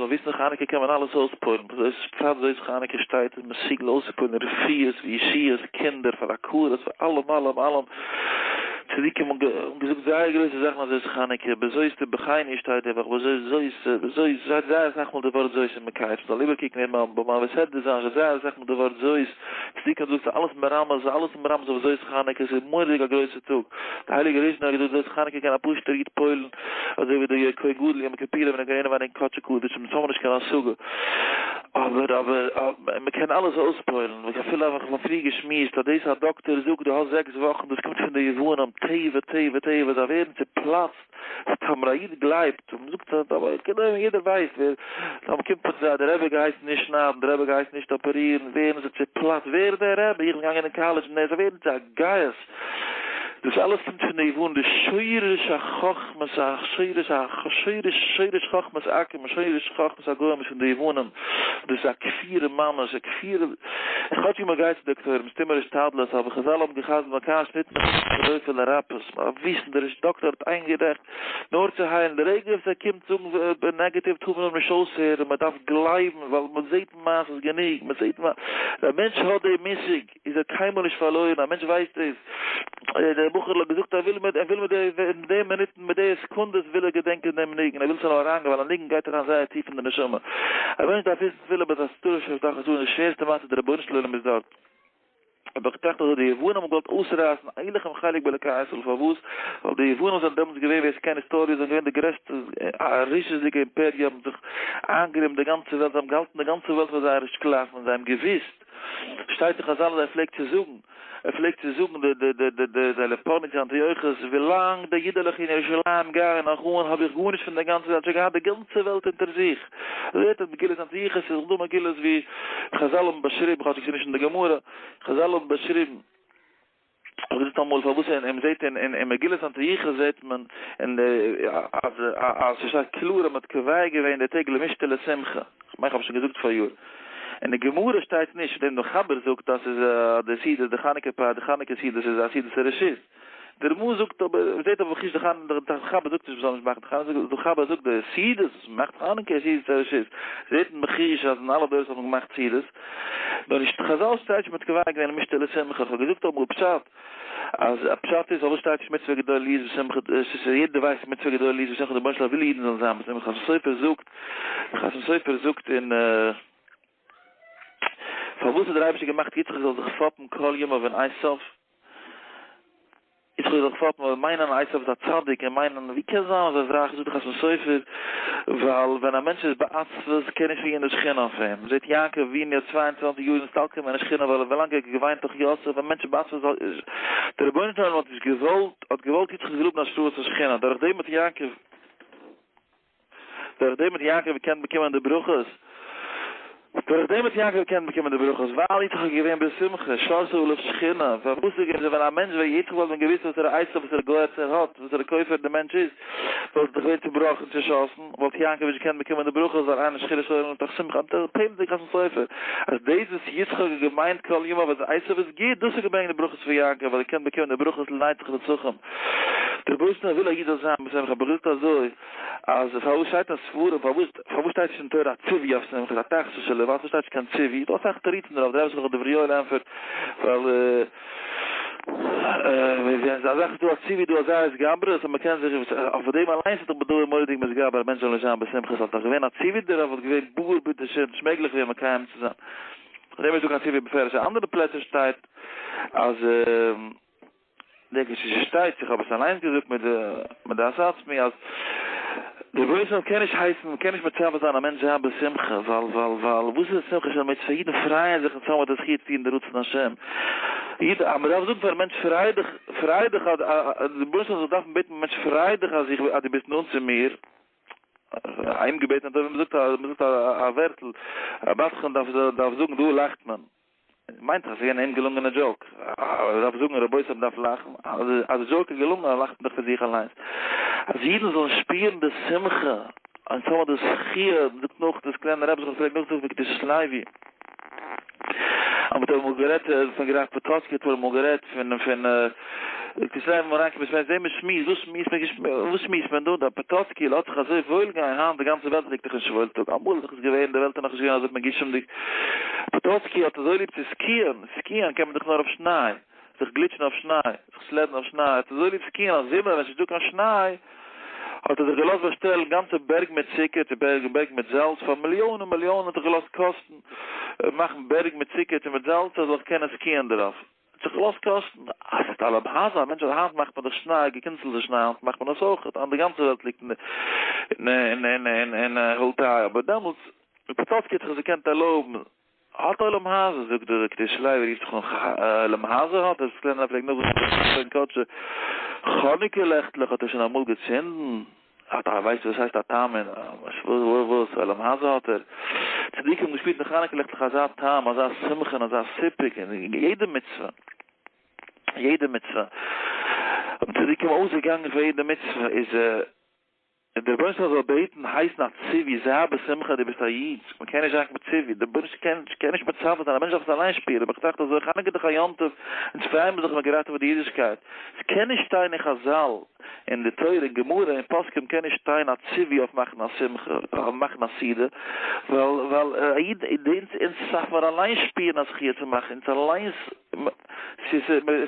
מען וויסן חנוכה קען מען אלעס אויספועל'ן, בפרט זאת חנוכה שטייט איז מסוגל אויסצופועל'ן רפואות וישועות, קינדער, פאר עקרות, פאר אלעם אלעם אלעם, צדיקים האבן געזאגט זייער גרויסע זאכן אויף זאת חנוכה, בזאת תבחנו שטייט די וואך, בזאת זאת, בזאת, שטייט זייער אסאך מאל די ווארט זאת אין מקץ, מ'זאל איבערקוקן און ביים מעביר סדרה זיין שטייט זייער אסאך מאל די ווארט זאת, צדיקים האבן געזאגט ס'איז אלעס מרמז, ס'איז אלעס מרמז אויף זאת חנוכה, ס'איז מורא'דיג א גרויסע טאג, די הייליגע ריזשינער האט געזאגט זאת חנוכה קען א פשוט'ער איד פועל'ן, אזוי ווי דער כהן גדול יום הכיפורים ווען ער גייט אינעווייניג אין קדשי קדשים, אונז האבן נישט קיין השגה, אבער אבער מען קען אלעס אויספועל'ן, ווי אפילו האב איך פון פריער געשמועסט אז דאס א דאקטער זאגט דו האסט זעקס וואכן דאס קומט פון די יוונים, טבע טבע טבע, זיי ווערן צופלאצט, טאמער א איד גלייבט און מ'זאגט אז אבער כדומה יעדער ווייסט ווער טאמער קומט פון זיי דער רבי געהייסן נישט שניידן דער רבי געהייסן נישט אפערירן ווערן זיי צופלאצט ווער איז דער רבי איך בין געגאנגען אין קאלעדזש און ער זיי ווערן צעגייעס דאס אלעס קומט פון די יוונים די שורש החכמות שורש שורש שורש חכמת עכו"ם שורש חכמת הגוים איז פון די יוונים דאס איז א כפירה ממש א כפירה כאטשיג מען גייט צו דאקטוירים ס'טוט מיר השתדלות אבער חזל האבן גע'חזר'ט מכאן שניתנה חכמת הרופא לרפאות מ'דארף וויסן דער דאקטאר האט איינגערעכט נאר צו היילן, די רגע וואס ער קומט זאגן נעגעטיוו טאר מען אים נישט אויסהערן, מען דארף גלייבן ווייל מען זעט מעשה איז גענוג, מען זעט ווען א מענטש האט די מושג איז ער קיינמאל נישט פארלוירן, א מענטש ווייסט דאס, דער בחור'ל האט געזאגט ער וויל מיט ער וויל מיט די מיט די מינוטן מיט די סעקונדעס וויל ער געדענקען דעם ניגון, ער וויל ס'זאל אים אריינגיין ווייל א ניגון גייט אריין זייער טיף אין די נשמה, א מענטש דארף וויסן תפילה בהסתרה שבתחת און די שווערסטע מצב די רבונו של עולם איז דארט. האב איך געטראכט אזוי, די יוונים האבן געוואלט אויסרייסן אין לכם חלק באלקי ישראל, פארוואס? ווייל די יוונים זענען דעמאלטס געווען, ווער ס'קען היסטאריע, זענען געווען די גרעסטע רשעות'דיגע אימפעריע, האבן זיך איינגענומען די גאנצע וועלט, זיי האבן געהאלטן די גאנצע וועלט פאר זייערע שקלאפן, זיי האבן געוואוסט, שטייט אין חזל אז ער פלעגט צו זאגן, ער פלעגט צו זאגן די די די די די די לפורני צו אנטיוכוס, ווילאנג די אידעלעך אין ירושלים גייען נאך אן, האב איך גארנישט פון די גאנצע וועלט, שוין געהאט די גאנצע וועלט אונטער זיך. זעהט אין מגילת אנטיוכוס איז דא מגילות ווי חזל האבן באשריבן, כאטשיג ס'איז נישט אין די גמרא, חזל האבן באשריבן, כ'האב געזאגט אמאל פארוואס אין אין מ'זעהט אין אין מגילת אנטיוכוס זעהט מען אין די אז אז ס'שטייט קלאר אז מ'האט קובע געווען די טעג למשתה לשמחה, כ'מיין כ'האב שוין געזאגט פאריאר, אין די גמרא שטייט נישט, דער מחבר זאגט אז ס'איז די סעודה די חנוכה פאר די חנוכה סעודה איז א סעודת הרשות. דער רמ"א זאגט אבער, מ'זעט אבער בחוש די חנוכה, די מחבר זאגט נישט מ'זאל נישט מאכן די חנוכה, די מחבר זאגט די סעודות וואס מ'מאכט חנוכה איז סעודת הרשות, זעט מען בחוש אז אין אלע דורות האט מען געמאכט סעודות, נאר נישט חזל שטייט נישט מ'האט קובע געווען למשתה ולשמחה, כ'האב געזאגט אמאל פשט, אז א פשט איז פארוואס שטייט נישט מצוה גדולה להיות בשמחה, יעדער ווייסט מצוה גדולה להיות בשמחה, דער רבונו של עולם וויל אידן זאלן זיין בשמחה, חתם סופר זאגט, חתם סופר זאגט אין. פארוואס האט דער אייבערשטער געמאכט יצחק זאל זיך פאפן כל ימיו אין עשיו? יצחק זאל זיך פאפן און מיינען עשיו איז א צדיק און מיינען ווי קען זיין אזא זאך, זאגט דער חתם סופר, ווייל ווען א מענטש איז בעצבות קען נישט רוען די שכינה אויף אים, מ'זעט יעקב אבינו האט 22 יאר נסתלקה ממנו שכינה ווייל ווילאנג ער האט געוויינט נאך יוסף, א מענטש איז בעצבות זאל דער רבונו של עולם האט נישט געוואלט, האט געוואלט יצחק זאל האבן השראת השכינה, דורך דעם האט יעקב. דורך דעם האט יעקב געקענט באקומען די ברכות, דורך דעם האט יעקב געקענט באקומען די ברכות, ווייל יצחק איז געווען בשמחה, שרתה עליו שכינה, פארוואס איז געווען ווען א מענטש ווען יצחק וואלט ווען געוואוסט וואסערע עצה וואסערע גוי'עץ ער האט, וואסערע כופר דער מענטש איז, וואלט ער דאך געווען צובראכן צושאסן, וואלט יעקב נישט געקענט באקומען די ברכות, ווייל אין שכינה שורה מתוך שמחה, פלא'דיג חתם סופר, אז דאס וואס יצחק האט געמיינט כל ימיו אז עשו איז גוט, דאס האט געברענגט די ברכות פאר יעקב, ווייל ער קען באקומען די ברכות לנצח נצחים. דער רבוש"ע וויל א איד זאל זיין בשמחה, אבער געזאגט אזוי, אז פארוואס שטייט אין ספרים פארוואס פארוואס שטייט נישט אין תורה א ציווי אויף שמחה א תחת של לבד פארוואס שטייט נישט קיין ציווי דא אסאך תירוצים דערויף דער רבי זכרונו דברי יואל ענפערט ווייל ווי א זאך איז דא א ציווי דא אזא התגברות אז מ'קען זיך אויף דעם אליינס איז דאך בדבר מורא'דיג מתגבר אז מענטש זאל נישט זיין בשמחה ס'וואלט נאך געווען א ציווי דערויף וואלט געווען גאר ביטער שווער נישט מעגליך געווען מקיים צו זיין פאר דעם איז דא קיין ציווי בפירוש אין אנדערע פלעצער שטייט אז דענק נישט ווי ס'שטייט, איך האב עס אליינס געזאגט מיט די מדעת עצמי אז דער רבונו של עולם קען נישט הייסן, מ'קען נישט מצווה זיין א מענטש זיין בשמחה, ווייל ווייל ווייל וואס איז די שמחה של מצוה, אידן פרייען זיך און צאם מיט די זכי' צו טון די רצון השם, איד אז מ'דארף זאגן פארן מענטש פריי דיך, פריי דיך אז די רבונו של עולם זאל דארפן בעטן מענטש פריי דיך אז איך אז דו ביסט נאנט צו מיר, א אומגעבעטענע טובה, מ'זאגט א מ'זאגט א ווערטל, א בדחן דארף דארף זאגן דא לאכט מען. מיינט דאך אז ס'איז געווען א אומגעלונגענע joke. ער דארף זאגן רבותי מ'דארף לאכן. אז די joke איז געלונגען לאכט מען דאך פון זיך אליינס. אז אידן זאלן שפירן די שמחה און האבן די זכי', מ'זאגט נאך דאס קליינע רבי זכרונו פלעגט נאכזאגן פון קדושת לוי. אז מ'האט אמאל גערעדט פון גראף פאטאצקי האט מען אמאל גערעדט פון פון. דער קדושת לוי אמאל אריינקומען בית מדרש זעהן מען שמועסט, וואס שמועסט מען, וואס שמועסט מען דא, דער פאטאצקי לאזט זיך אזוי וואויל גיין, היינט די גאנצע וועלט ליגט דאך אין שוואוילטאג, אמאל איז דאך עס געווען, די וועלט איז נאכנישט געווען אזוי מגושמ'דיג, פאטאצקי האט אזוי ליב צו סקיען, סקיען קען מען דאך נאר אויף שניי, זיך גליטשן אויף שניי, זיך סלעדן אויף שניי, האט אזוי ליב סקיען אז זומער ווען ס'נישט דא קיין שניי, האט ער זיך געלאזט באשטעלן גאנצע בערג מיט צוקער צו בערג בערג מיט זאלץ פאר מיליאנען מיליאנען האט זיך געלאזט קאסטן מאכן בערג מיט צוקער צו מיט זאלץ ער זאל זיך קענען סקיען דערויף האט זיך געלאזט קאסטן אז ס'איז אלע בהזה א מענטש היינט מאכט מען דאך שניי געקינצלטע שניי היינט מאכט מען עס אויכעט היינט די גאנצע וועלט ליגט אין אין אין אין אין הולטיי אבער דעמאלטס פאטאצקי האט זיך עס געקענט ערלויבן האט עולם הזה, זאגט דער קדושת לוי, רופט זיך אן עולם הזה האט ער, סקולענער פלעגט נאכזאגן קדשו, חנוכה לעכטלעך האט ער שוין אמאל געצינדן? האט ער, ווייסט וואס הייסט א טעם אין, וואס וואס, עולם הזה האט ער? צדיקים האבן געשפירט אין חנוכה לעכטלעך אזא טעם, אזא שמחה און אזא סיפוק אין יעדע מצוה, יעדע מצוה, האבן צדיקים אויסגעגאנגען פאר יעדע מצוה, איז. און דער רבונו של עולם זאל בעטן הייסן א ציווי, זיי בשמחה דו ביסט א איד, מען קען נישט זיין קיין ציווי, דער רבונו של עולם קען נישט מצווה זיין, א מענטש דארף עס אליין שפירן, האב איך געטראכט אזוי, חנוכה איז דאך א יום טוב, אונז פרייען מיר זיך מען האט געראטעוועט די אידישקייט, עס קען נישט שטיין אין חזל, אין די תורה, אין גמרא, אין פוסקים קען נישט שטיין א ציווי אויף מאכן א שמחה, אויף מאכן א סעודה, ווייל ווייל א איד, אונז דארף מיר אליין שפירן א זכיה צו מאכן, אונז אליינס. ס'איז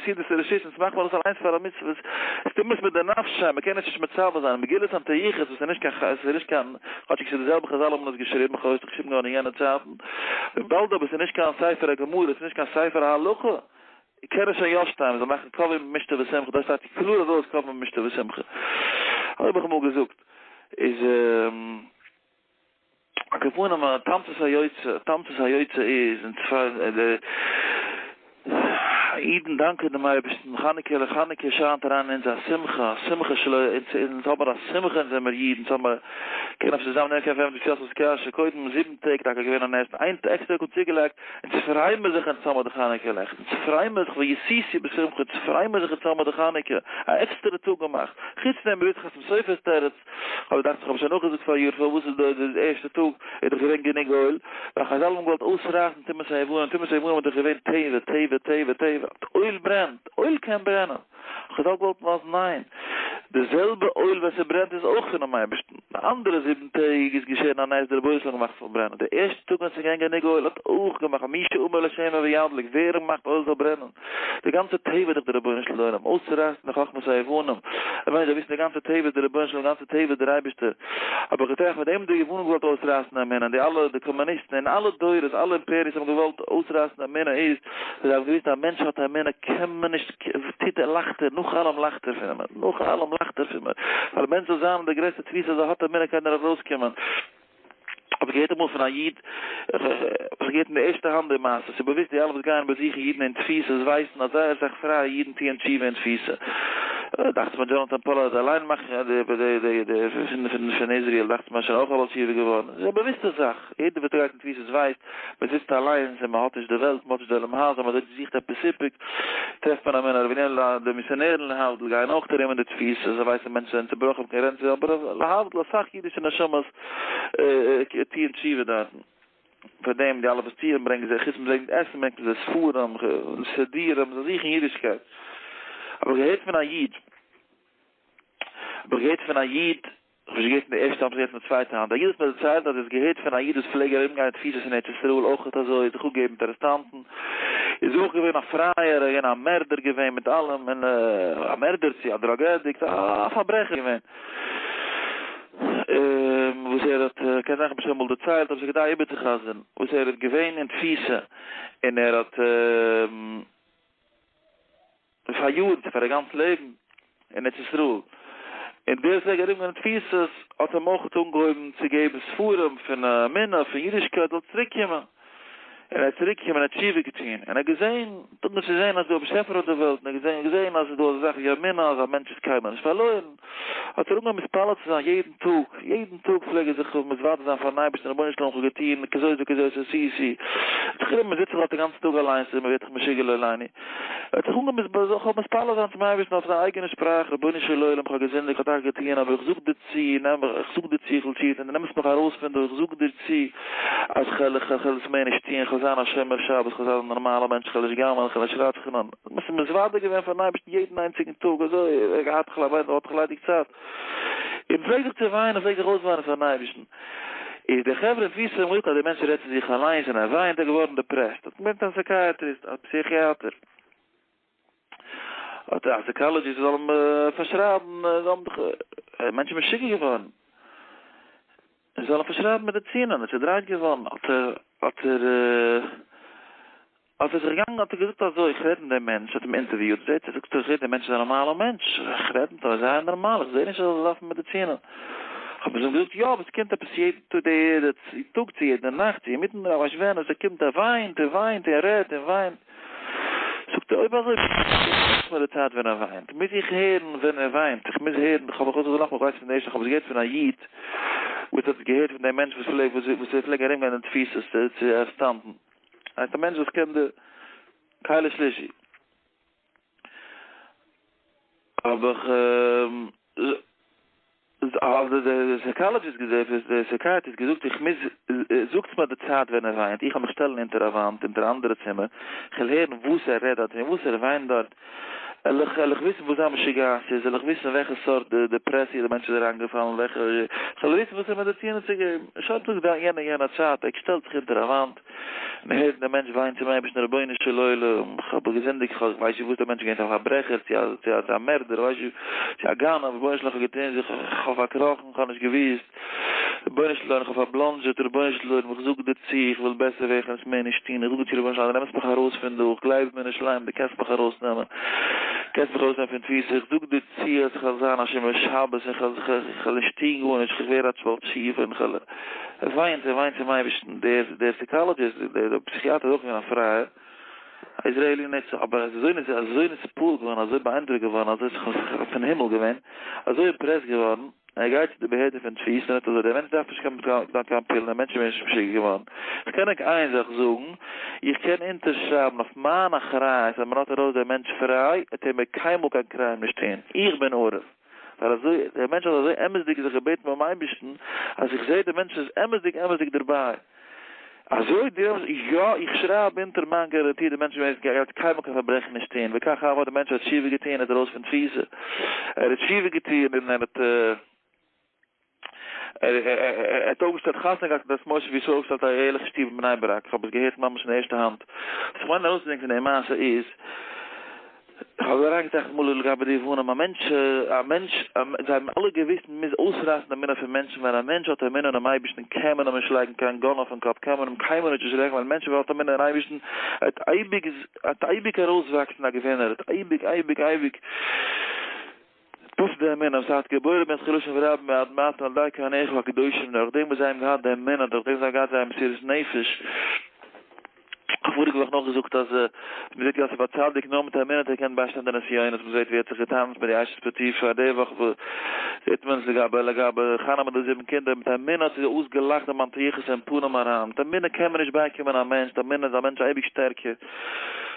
סעודת רשות, אונז מאכט מען דאס אליינס פאר א מצוה, ס'איז תמות מיט די נפש, מ'קען עס נישט מצווה זיין, מגילת אנטיוכוס וואס איז נישט קיין ס'איז נישט קיין, כאטשיג ס'איז די זעלבע חזל האבן עס געשריבן, כ'האב עס געשריבן געווארן אין יענע צייטן, וויבאלד אבער ס'איז נישט קיין ספר הגמרא, ס'איז נישט קיין ספר ההלכה, קען עס שוין יא שטיין, מ'זאל מאכן קבעו במשתה ושמחה, דארט שטייט קלאר ארויס קבעו במשתה ושמחה. אזוי האב איך אמאל געזאגט, איז. על כל פנים תמצית היוצא, תמצית היוצא איז און צפ די אידן דאנקען דעם אייבערשטן, חנוכה לחנוכה שיינט אריין אין אונז א שמחה, א שמחה שלא, אונז האבן א שמחה אונז זעמיר אידן, אונז האבן קען אפשר צוזאמען נעמען קען פארענטפערן די יוסף'ס קשיא, קודם זיבן טעג טאקע געווען א נס, איין עקסטערע טאג צוגעלייגט, אונז פרייען מיר זיך אונז האבן די חנוכה לעכט, אונז פרייען מיר זיך וישישו בשמחה, אונז פרייען מיר זיך אונז האבן די חנוכה, א עקסטערע טאג געמאכט, חוץ דעם ברית חתם סופר'ס תירוץ, כ'האב געדאכט איך האב שוין נאכגעזאגט פאריאר פארוואס איז די די ערשטע טאג איז דאך געווען גענוג אויל, ווייל חזל האבן געוואלט אויסרייסן טומאת היוונים, טומאת היוונים איז דאך געווען טבע טבע טבע טבע, אויל ברענט, אויל קען ברענען, חזל געוואלט ווייזן ניין, די זעלבע אויל ווען ס'ברענט איז אויך פונעם אייבערשטן, די אנדערע זיבן טעג איז געשען א נס די רבונו של עולם האט געמאכט ס'זאל ברענען, די ערשטע טאג ווען ס'איז געווען גענוג אויל האט אויך געמאכט מי שאמר לשמן וידליק, ווער מאכט אויל זאל ברענען? די גאנצע טבע איז דאך דער רבונו של עולם, אויסצורייסן די חכמת היוונים, א מענטש דארף וויסן די גאנצע טבע איז דער רבונו של עולם, די גאנצע טבע איז דער אייבערשטער, האב איך געטראכט מיט דעם האבן די יוונים געוואלט אויסרייסן די אמונה, די אלע די קאמוניסטן אין אלע דורות, אלע אימפעריעס האבן געוואלט אויסרייסן די אמונה, איז ווייל זיי האבן געוויסט אז א מענטש האט אמונה קען מען נישט, טוט ער לאכט ער, נאך אלעם לאכט ער פון מיר, נאך אלעם לאכט ער פון מיר, ווייל א מענטש זאל זיין אין די גרעסטע תפיסה אז ער האט אמונה קען ער ארויסקומען. האב איך געהערט אמאל פון א איד, איך האב געהערט אין די ערשטע האנט די מעשה, ס'איז באוויסט די אלע וואס גייען באזוכן אידן אין תפיסות ווייסן אז זייער אסאך פרייע אידן טוען תשובה אין תפיסה, דאכט זיך מיר דזשאנאטאן פאלארד אליין מאכט די די די די פון פון פון איזריעל דאכט זיך מיר שוין אויך א בעל תשובה געווארן, ס'איז א באוויסטע זאך, יעדער וואס גייט אין תפיסות ווייסט, מען זיצט אליינס און מען האט נישט די וועלט, מען האט נישט די עולם הזה, מען זוכט עפעס סיפוק, טרעפט מען א מנהל, ווי נער די מיסיאנערן להבדיל גייען אויך ארום אין די תפיסות, זיי ווייסן מענטשן זענען צובראכן, מען קען רעדן צו זיי, אבער להבדיל אסאך אידישע נשמות טוען תשובה דארטן, פאר דעם די אלע וואס טוען ברענגען זיי, חוץ מ'ברענגט עסן ברענגט מען זיי ספרים, סידורים, זיי זוכן אידישקייט. האב איך געהערט פון א איד, האב איך געהערט פון א איד, כ'האב נישט געהערט פון די ערשטע האנט, כ'האב געהערט פון די צווייטע האנט. א איד האט מיר דערציילט אז ער האט געהערט פון א איד וואס פלעג ארום גיין אין תפיסות אין ארץ ישראל אויכעט אזוי, זיך אפגעבן מיט ארעסטאנטן, איז אויך געווען א פרייער, ער איז געווען א מערדער געווען מיט אלעם, און א מערדער צו א דראג עדיקט, א פארברעכער געווען. וואס ער האט, קען זיין כ'האב שוין אמאל דערציילט, אבער ס'איז כדאי איבערצוחזר'ן, וואס ער האט געווען אין תפיסה, און ער האט. פאר יארן צו פאר א גאנץ לעבן אין ארץ ישראל, און דער פלעג ארום גיין אין תפיסות האט אים אויך אנגעהויבן צו געבן ספרים פון אמונה פון אידישקייט זאל צוריק קומען, און ער איז צוריק געקומען ער האט תשובה געטון, און ער האט געזען, האט אנגעהויבן צו זען אז דא א באשעפער אויף די וועלט, און ער האט געזען געזען אז ס'איז דא אזא זאך ווי אמונה אז א מענטש איז קיינמאל נישט פארלוירן, האט ער אנגעהויבן מתפלל צו זיין יעדן טאג, יעדן טאג פלעג ער זיך מתוודה זיין פארן אייבערשטן רבונו של עולם כ'האב געטון כזאת וכזאת עשיתי, זיך ארום מ'זיצט זיך דארט די גאנצע טאג אליינס און מ'ווערט דאך משוגע לא עלינו. ער האט זיך אנגעהויבן זיך מתפלל זיין צום אייבערשטן אויף זיין אייגענע שפראך, רבונו של עולם איך האב געזינדיגט, איך האב טאקע געטוען, אבער איך זאג דיר צו, נעם מיך, איך זאג דיר צו איך וויל תשובה טון, דו נעמסט מיך ארויס פון דא, איך זאג דיר צו אז כ'וועל עס מער נישט טוען, כ'וועל. כ'וועל זיין א שומר שבת, כ'וועל זיין א נארמאלער מענטש, כ'וועל נישט גנב'ענען, כ'וועל נישט רצח'נען. מ'איז מתוודה געווען פאר'ן אייבערשטן יעדן איינציגן טאג, אזוי ער האט געהאט האט דאך ליידיג צייט. און פלעגט זיך צו וויינען, פלעגט זיך אויסוויינען פאר'ן אייבערשטן. איז די חברה אין תפיסה האבן געזאגט אז דער מענטש רעדט צו זיך אליינס און ער וויינט, ער איז געווארן depressed. האט געברענגט א psychiatrist, א פסיכיאטער. האט א psychologist זאל אים פארשרייבן, זיי האבן דאך, מענטש איז משוגע געווארן. ער זאל אים פארשרייבן מעדיצינען, ער איז צעדרייט געווארן, האט ער, האט ער, האט ער זיך געגאנגען האט ער געזאגט אזוי, איך רעד מיט דעם מענטש, האט אים אינטערוויוט, זעט ער, זאגט ער, איך זע דער מענטש איז א נארמאלער מענטש, איך רעד מיט אים, ער איז זייער נארמאל, איך זע נישט אז ער זאל דארפן מעדיצינען. האט מען אים געזאגט, יא, אבער עס קומט עפעס יעדע טאג צו יעדע נאכט צו אינמיטן איך ווייס ווען, עס קומט ער וויינט און וויינט און רעדט און וויינט. זאגט ער, אויב אזוי זאגט מיר די צייט ווען ער וויינט, מוז איך הערן ווען ער וויינט, איך מוז הערן, איך האב איך זאל נאכאמאל, איך ווייס פון די ערשטע, איך האב עס געהערט פון א איד וואס האט עס געהערט פון דעם מענטש וואס פלעגט וואס ער פלעגט ארום גיין אין תפיסות צו ארעסטאנטן, הייסט א מענטש וואס קען די כלי שלישי. האב איך האט די psychologist געזאגט, די psychiatrist געזאגט איך מוז, זאגטס מיר די צייט ווען ער וויינט, איך וועל מיך שטעלן אונטער א וואנט, אונטער א אנדערע צימער, איך וועל הערן וואס ער רעדט דארט און וואס ער וויינט דארט, וועל איך וועל איך וויסן וואס זיין משוגעת איז, וועל איך וויסן וועלכע סארט דעפרעסיע די מענטש איז אריינגעפאלן, וועלכע, איך וועל וויסן וואסערע מעדיצינען צו געבן, שוין זאגט יענע יענע צייט, ער שטעלט זיך אונטער א וואנט. מען הערט ווי דער מענטש וויינט צום אייבערשטן, רבונו של עולם, איך האב געזינדיגט, איך ווייס נישט וואס, דער מענטש איז געווען א פארברעכער, צו א צו א מערדער, ווייס נישט, צו א גנב, רבונו של עולם, איך האב געטון זיך, איך האב פארקראכן, איך האב נישט געוואוסט, רבונו של עולם, איך האב פארבלאנדזשעט, רבונו של עולם, איך זאג דיר צו, איך וויל בעסער ווערן, איך וועל עס מער נישט טון, איך זאג דיר צו רבונו של עולם, דו נעמסט מיך ארויס פון דא, איך גלייב באמונה שלימה, דו קענסט מיך ארויסנעמען, קענסט מיך ארויסנעמען פון תפיסה, איך זאג דיר צו אז איך וועל זיין א שומר שבת, איך וועל נישט טון גארנישט, איך ווער א בעל תשובה, און איך וועל. ער וויינט, ער וויינט צום אייבערשטן, דער דער psychologist, דער פסיכיאטער איז אויך געווען א פרייער, א איזרעילי נוצר, אבער ער איז אזוי אזוי נתפעל געווארן, אזוי באאיינדרוקט געווארן, אזוי פון הימל געווען, אזוי impressed געווארן, ער גייט צו די באהערדע פון תפיסה און רעדט אזוי, דער מענטש דארף נישט קיין קיין פילן, דער מענטש איז נישט משוגע געווארן, איך קען ענק איין זאך זאגן, איך קען אונטערשרייבן אויף מיין אחריות אז מען לאזט ארויס דעם מענטש פריי, וועט ער מער קיינמאל קיין crime נישט טון, איך בין ערב. ווייל אזוי, דער מענטש האט אזוי אמת'דיג זיך געבעטן ביים אייבערשטן, אז איך זע דער מענטש איז אמת'דיג אמת'דיג דערביי. אזוי דו האסט, יא, איך שרייב אונטער מיין גאראנטי דער מענטש גייט קיינמאל קיין פארברעכן נישט טון, וכך הוה דער מענטש האט תשובה געטון, ער איז ארויס פון תפיסה, ער האט תשובה געטון און ער האט. ער האט אויפגעשטעלט חתונה געהאט מיט משה ווי עס איז אויפגעשטעלט א ערליכע שטוב אין בני ברק, איך האב עס געהערט ממש פון די ערשטע האנט. וואס איך מיין ארויסצוברענגען פון די מעשה איז, איך האב אריינגעטראכט אמאל לגבי די יוונים, א מענטש, א מענטש, זיי האבן אלע געוואוסט מען מוז אויסרייסן די אמונה פון מענטשן, ווען א מענטש האט אמונה אינעם אייבערשטן קען מען אים נישט לייגן קיין gun אויפן קאפ, קען מען אים קיינמאל נישט דערשרעקן, ווייל א מענטש וואס האט אמונה אין אייבערשטן, ער וועט אייביג, ער וועט אייביג ארויסוואקסן א געווינער, ער וועט אייביג אייביג אייביג. דאס איז די אמונה וואס האט געבוירן בן חלשים ורבים מעט מעט על ידי כהניך הקדושים, דורך דעם וואס זיי האבן געהאט די אמונה, דורך דעם וואס זיי האבן געהאט זייער מסירות נפש. כ'האב פאריגע וואך נאכגעזאגט אז מ'זעט יוסף הצדיק נאר מיט אמונה האט ער געקענט ביישטיין די נסיונות, מ'זעט ווי ער האט זיך געטענה'ט מיט די אשת פוטיפר, די וואך זעט מען עס לגבי לגבי חנה מיט די זיבן קינדער, מיט אמונה האט זי אויסגעלאכט דעם אנטיוכוס אין פנים אריין, מיט אמונה קען מען נישט בייקומען א מענטש, מיט אמונה איז א מענטש אייביג שטערקער.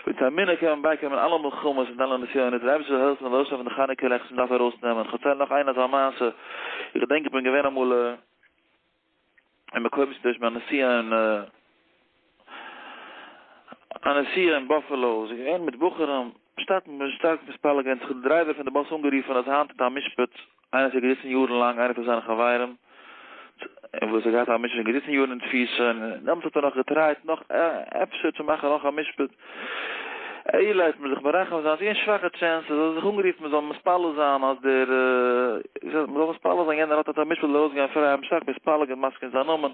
מיט אמונה קען מען בייקומען אלע מלחמות און אלע נסיונות, דער אייבערשטער זאל העלפן מ'זאל ארויסנעמען פון די חנוכה לעכט וואס מ'דארף ארויסנעמען, כ'דערצייל נאך איין אזא מעשה, איך געדענק איך בין געווען אמאל אין מקומות דורך מיין נסיעה אין א נסיעה אין באפעלא, ס'איז געווען מיט בחורים, שטארק שטארק מתפלל געווען, זיך די driver פון די באס אנגערופן אז היינט איז א משפט איינער איז געזיצן יארן לאנג, איינער פון זיינע חברים, און וואס האט געהאט א משפט, געזיצן יארן אין תפיסה, און דעמאלטס האט ער נאך געטרייט נאך אפשר צו מאכן נאך א משפט, אולי וועט מען זיך מרחם זיין, ס'איז געווען שוואכע chances, האט ער זיך אנגערופן מען זאל מתפלל זיין אז דער, מען זאל מתפלל זיין יענער האט א משפט זאל ארויסגיין פריי, האט מען שטארק מתפלל געווען מזכיר זיין נאמען,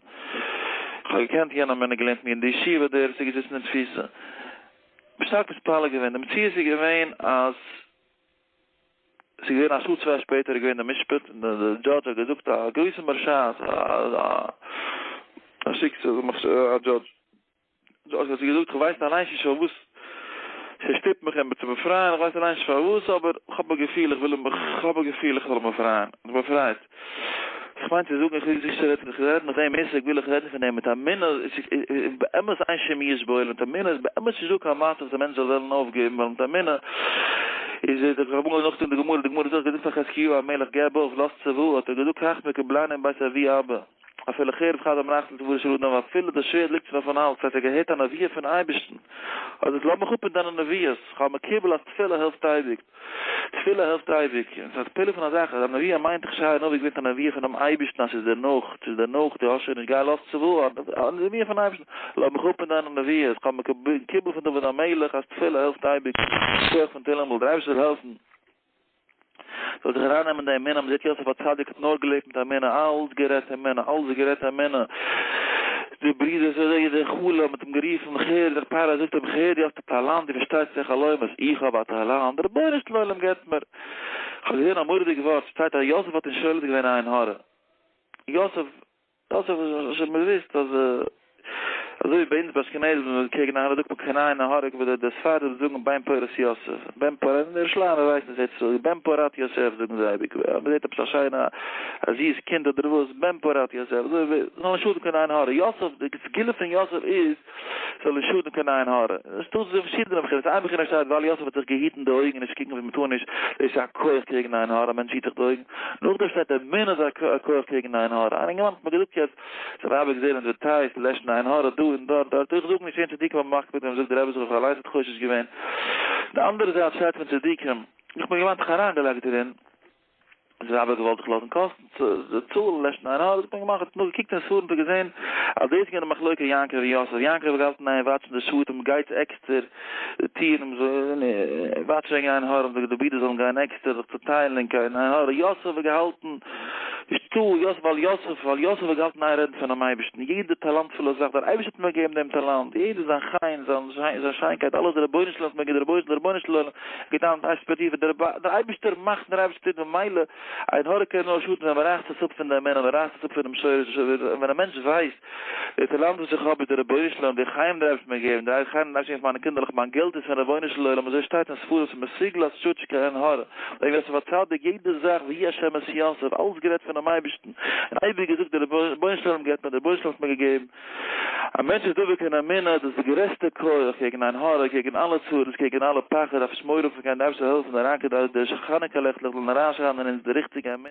איך האב געקענט יענעם ווען ער געלערנט מיר אין די ישיבה, דער וואס איז געזיצן אין תפיסה, שטארק מתפלל געווען, די מציאות איז געווען אז. ס'איז געווען א שעה צוויי שפעטער איז געווען די משפט און די דזשאדזש האט געזאגט א גרויסע מרשעת א שיקסע א דזשאדזש דזשאדזש האט געזאגט כ'ווייס אליינס נישט פארוואס ס'שטופט מיך אים צו באפרייען איך ווייס אליינס נישט פארוואס אבער כ'האב א געפיל איך וויל אים כ'האב א געפיל איך זאל אים באפרייען און באפרייט. כ'מיין צו זאגן איך וויל זיך נישט רעדן איך רעד נאך דעם עסק וויל איך רעדן פון דעם מיט אמונה איז באמת אין שום יאוש בעולם מיט אמונה איז באמת נישט דא קיין מצב וואס א מענטש זאל וועלן אויפגעבן ווייל מיט אמונה איז ער דאך רבונו נאך די גמרא די גמרא זאגט געזאגט פאר חזקיהו המלך געב אויף לאז צוואה האט ער געזאגט כך מקובלני מבית אבי אבא. אפילו חרב חדה מונחת לצווארו של אדם, אפילו די שווערד ליגט שוין אויפן האלז, ס'הייסט ער האט געהערט א נבואה פון אייבערשטן, אז עס לאז מיך אפ מיט דיינע נבואות, כ'האב מקובל אז תפילה העלפט אייביג, תפילה העלפט אייביג, און ס'איז א פלא פון א זאך אז א נבואה מיינט איך ישעי' הנביא געווען א נבואה פונעם אייבערשטן אז ס'איז דערנאך, ס'איז דערנאך, דו האסט שוין נישט גיי לאז צוואה, א נבואה פון אייבערשטן, לאז מיך אפ מיט דיינע נבואות, כ'האב מקובל פון דוד המלך אז תפילה העלפט אייביג, כח פון תהילים'ל, דער אייבערשטער זאל העלפן. זאל זיך ארייננעמען די אמונה, מ'זעט יוסף הצדיק האט נאר געלעבט מיט אמונה, אלץ גערעדט אמונה, אלץ גערעדט אמונה, די ברידער זיי די חלום האט אים גערופן, כ'הער דער פרעה זאגט אים כ'הער דו האסט א טאלאנט, דו פארשטייסט צו חלומות, איך האב א טאלאנט, דער רבונו של עולם געבט מיר, כ'האב געזען א מורא'דיג ווארט, שטייט אז יוסף האט נישט שולט געווען עין הרע, יוסף. דאס איז שוין באוויסט אז אזוי ווי ביי אונז ביי אשכנזים קעגן עין הרע זאגט מען קיין עין הרע ווי די ספרדים זאגן בן פורת יוסף בן פורת אין ירושלים ווייסן זיי צו זאגן בן פורת יוסף זאגן זיי אייביג ווען מען זעט עפעס א שיינע א זיס קינד אדער וואס בן פורת יוסף אזוי ווי זאל נישט שאדן קיין עין הרע יוסף די סגולה פון יוסף איז זאל נישט שאדן קיין עין הרע. עס איז דא פארשידענע בחינות, איין בחינה שטייט ווייל יוסף האט זיך געהיטן די אויגן נישט קוקן ווי מען טאר נישט, דאס איז א כח קעגן עין הרע, א מענטש היט זיך די אויגן, נאכדעם שטייט אמונה איז א כח קעגן עין הרע, איין אינגערמאן האט מיר געזאגט יעצט, זיין ווייב האט געזען advertised לעשן עין הרע דא און דארט דארט, איך זאג נישט יענע צדיקים האבן מקפיד געווען, זאגט דער רבי זיך אליינס האט חושש געווען, די אנדערע זייט שטייט פון צדיקים, איך בין געוואנט זיך אריינגעלייגט דערין. זיי האבן געוואלט זיך לאזן קאסטן צו צאלן לעשן עין הרע, האט מען געמאכט, האט נאר געקוקט אין ספרים האט ער געזען אז דאס איז געווען די מחלוקה יעקב און יוסף, יעקב האט געהאלטן איין וואטשן די שבטים גייטס עקסטער די טירן וואטשן וועגן עין הרע, די ברידער זאלן גיין עקסטער זיך צוטיילן און קיין עין הרע, יוסף האט געהאלטן נישטא יוסף ווייל יוסף ווייל יוסף האט געהאלטן איין רעדן פונעם אייבערשטן, יעדע טאלאנטפולע זאך דער אייבערשטער האט מיר געגעבן דעם טאלאנט, יעדע זיין חן זיין שיינקייט אלעס דער רבונו של עולם האט מיר געגעבן דער רבונו של עולם געדאווענט אש פרטיתא, דער אייבערשטער מאכט און דער אייבערשטער טוט, ממילא עין הרע קען נאר שאטן ווען מען רייסט עס אפ פון די אמונה, מען רייסט עס אפ פונעם שורש, ווען א מענטש ווייסט, די טאלאנט וואס איך האב איז דער רבונו של עולם, די חיים דער אייבערשטער האט מיר געגעבן, די חיים דער אייבערשטער געגעבן פאר מיינע קינדערלעך, מיין געלט איז פון רבונו של עולם, אזוי שטייט אין ספרים, ס'איז מסוגל אז ס'שאט נישט קיין עין הרע, וועגן יוסף הצדיק, יעדע זאך ויהי השם את יוסף, אלעס גערעדט פונעם אייבערשטן, און אייביג געזאגט דער רבונו של עולם געבט מיר, דער רבונו של עולם האט מיר געגעבן. א מענטש איז דבוק אין אמונה, דאס איז די גרעסטע כח קעגן עין הרע, קעגן אלע צרות, קעגן אלע פחד, דארף נישט מורא האבן פון קיין דארף זיך העלפן אריין כדי די חנוכה לעכטלעך זאלן אריינשיינען אין אונז די ריכטיגע אמונה.